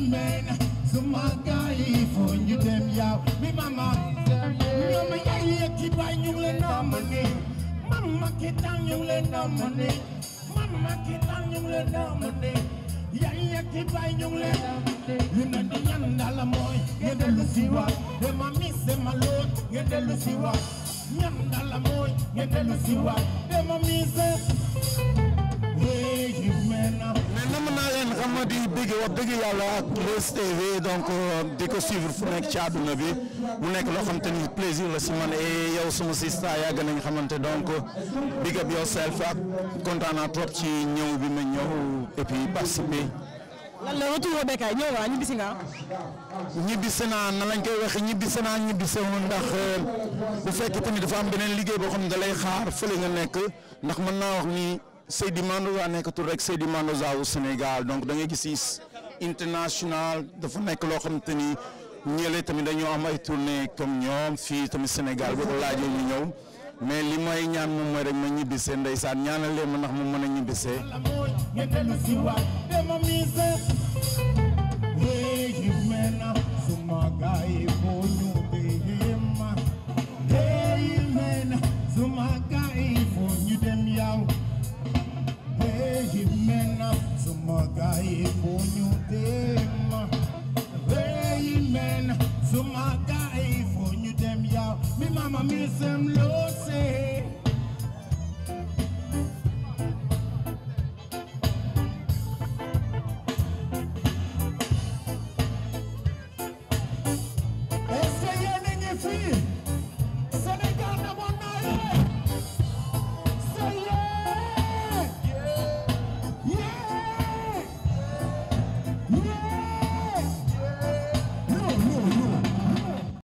men suma gaay fo ñu dem yaw mi mama ñoom yaay ki bay ñu leen namane mama ki tan ñu leen namane mama ki tan ñu leen namane yaay ki bay ñu leen li na di ñaan dala mooy ngeen delu si wa de ma misse ma lot ngeen delu si wa ñaan dala mooy ngeen delu si wa de ma misse mais nam naa leen xam nga di bëgg wax dëgg yàlla ak Leuz TV donc di ko suivre fu nekk ci àdduna bi mu nekk loo xam te ni plaisir la si man et yow suma sista yàgg nañ xamante donc big up yourself ak kontaan naa trop ci ñëw bi ma ñëw et puis participer. lan la retour Bécaye ñëw waa ñibbisi nga ñibbisi naa na lañ koy waxee ñibbisi naa ñibbisi woon ndax bu fekkee tamit dafa am beneen liggéey boo xam ne da lay xaar fële nga nekk ndax mën naa wax ni. Seydi Mendoza nekkatul rek Seydi Mendoza au Sénégal donc da ngay gis international dafa nekk loo xam te ni ñële tamit dañoo am ay tournée comme ñoom fii tamit Sénégal boo ko laajee ñu ñëw mais li may ñaan moom mooy rek ma ñibbisee ndeysaan ñaanal leen ma ndax mu mën a ñibbisee. Suma gaay fo ñu dem amen suma gaay fo ñu dem yaw mi mama mi sem lo se